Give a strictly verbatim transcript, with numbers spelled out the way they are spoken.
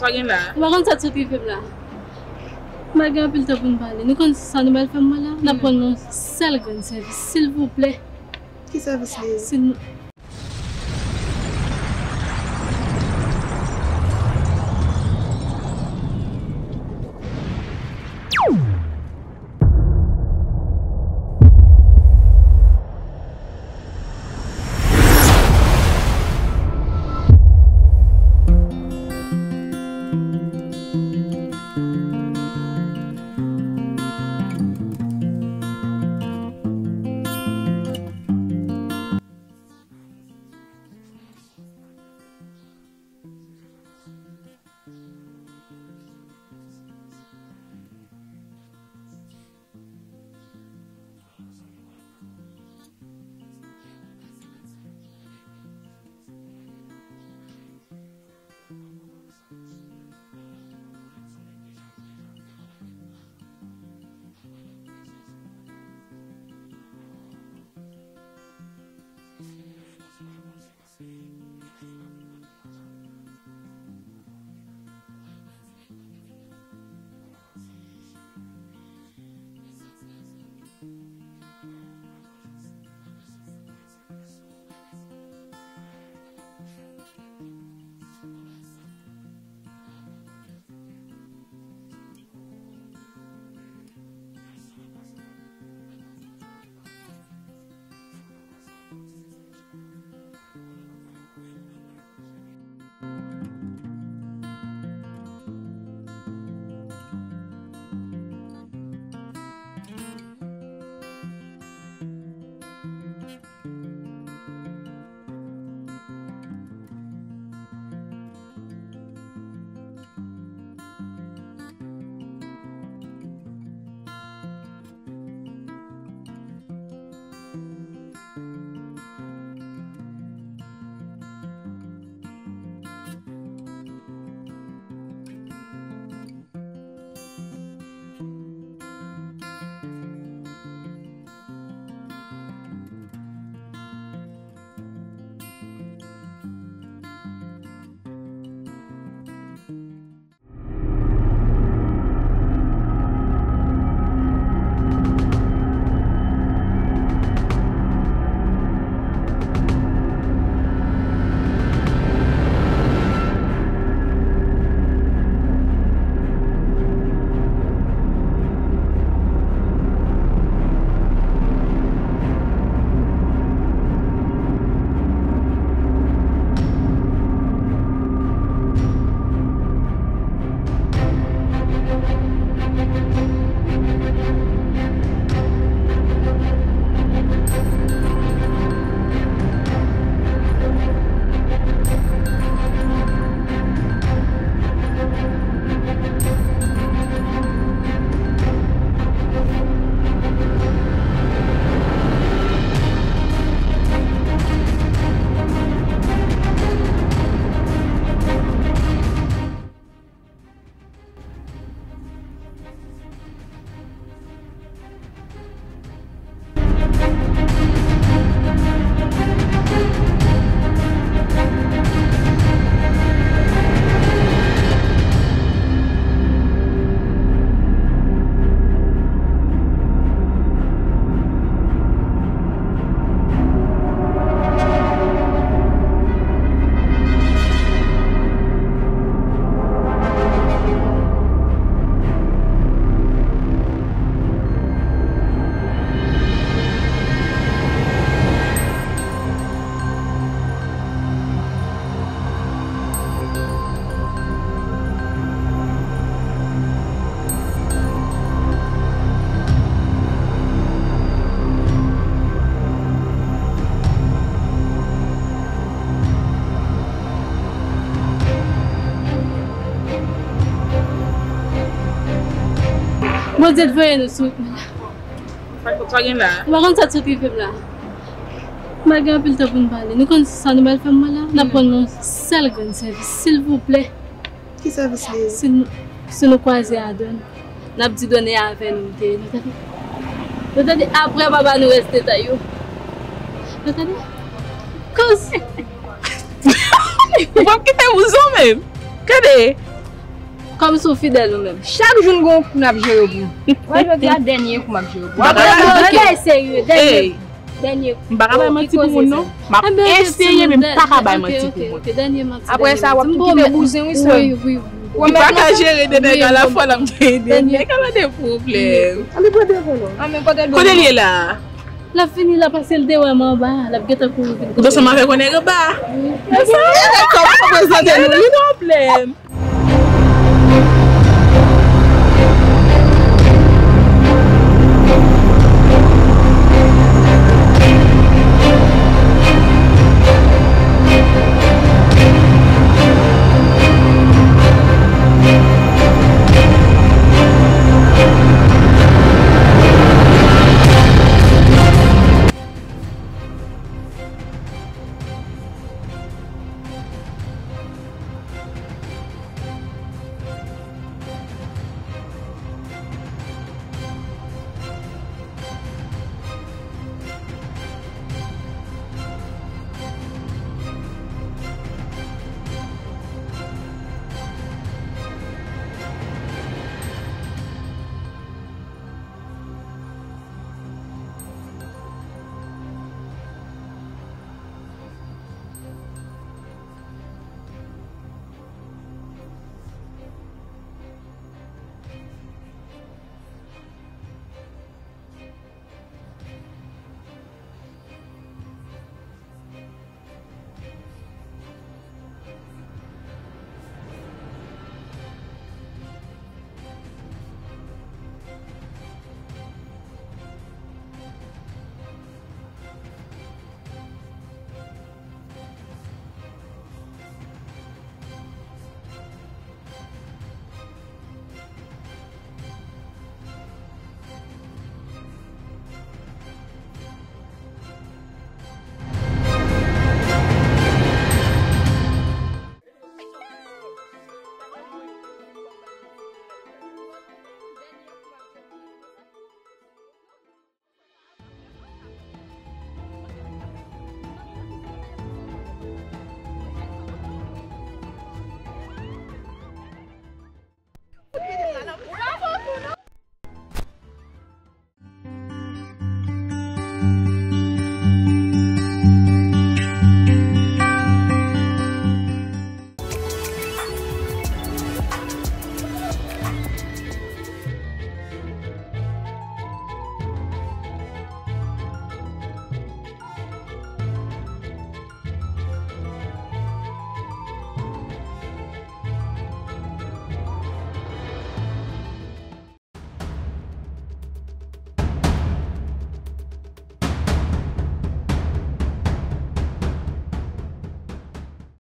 Ou pa konn sa k sot rive m la. M pa gen anpil tan pou n pale. Nou konn sa nou pral fè m la? N ap rann nou yon sèl grenn sèvis, silvouplè. Ki sèvis li ye? Si n- Bondye t voye nou sou wout mwen la. Sa, sa gen la? Ou pa konn sa t sot rive m la. M pa gen anpil tan pou n pale. Nou konn sa nou pral fè m la? N ap rann nou yon sèl grenn sèvis, silvouplè. Ki sèvis li ye? Si n-, si nou kwaze a Don, n ap di Don e avè nou l te ye. Nou tande? Nou tande? Apre, papa nou rès detay yo. Nou tande? Koz. Ou p ap kite m ouzon menm. Gade. Kòmsi w fidèl ou menm. Chak jou n gen yon kou n ap jere pou ou. Mwen jodi a dènye kou m ap jere pou ou. Apre Bagay bagay serye, dènye Ey. Dènye kou. M pa ka bay manti pou moun non. M ap Enben, eseye men m pa ka bay manti pou moun. Dènye manti. Apre sa, w ap tou kite bouzen, wi, sè. Wi, wi. Ou pa ka jere de nèg a la fwa l ap jere de nèg a pa de pwoblèm. Ale pran telefòn nan. Anmen kote l Kote l ye la? L ap vini la paske l te wè m anba. L ap gentan kouri vin Ou te sanm avèk yon nèg anba? Kòman sa prezante nou? Li pwoblèm.